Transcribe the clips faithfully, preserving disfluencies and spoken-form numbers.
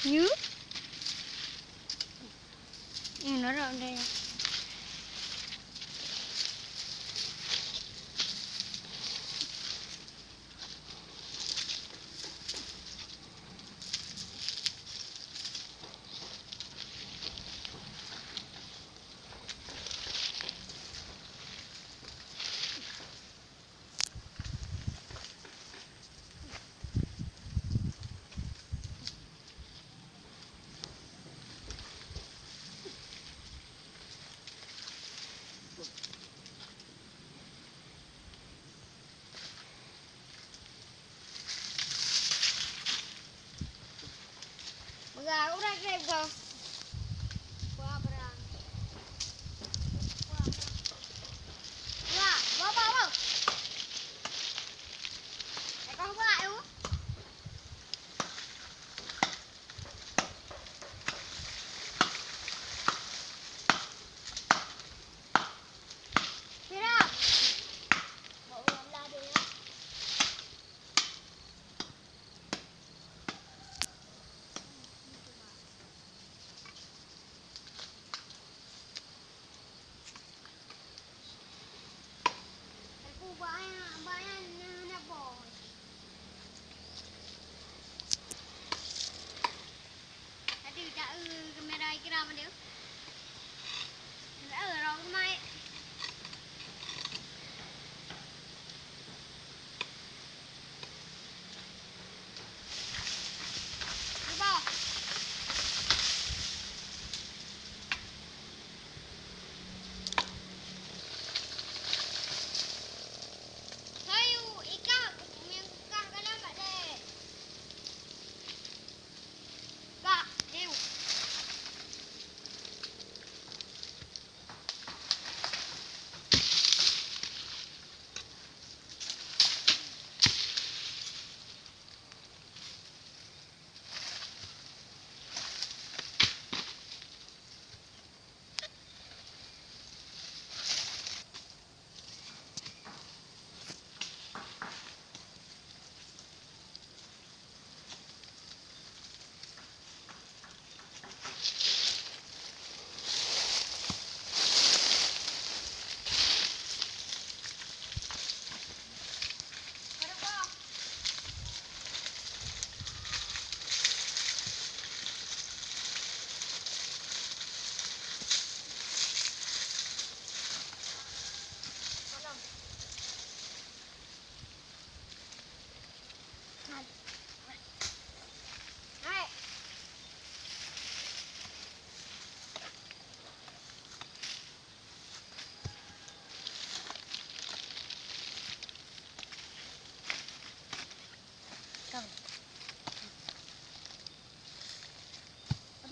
Nyoe? Nyoe rot deh. Meuga urat reb go. Wah, berang. Wah, berang. Wah, wah, wah, wah. Ekor wah, eu. Sirap. Mau ulang lagi ya. Aduh, dak, eh, kamera ikram aduh. Dak, eh, rong mai.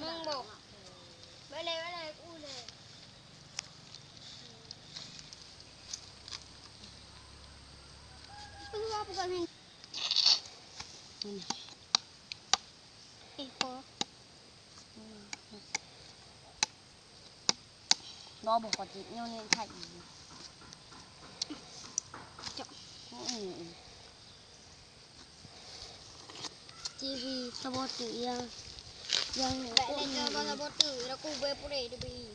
Monggo. Balai, balai, uleh. Itu apa kat sini? Ini. Eh, po. Lo boh patit nyoe ni that. Cok. Hmm. Cibi saboh tu yang, yang. Baik lah, saboh tu. Aku boleh purée dia beri.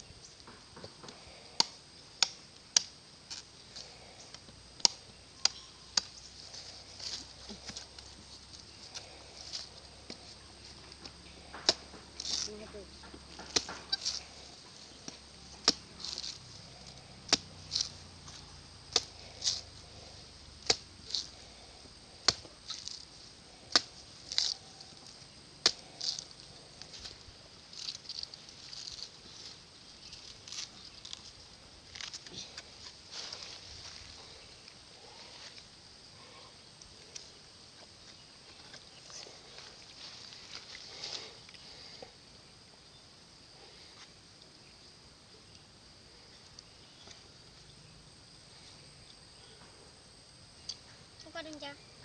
Lôn jak.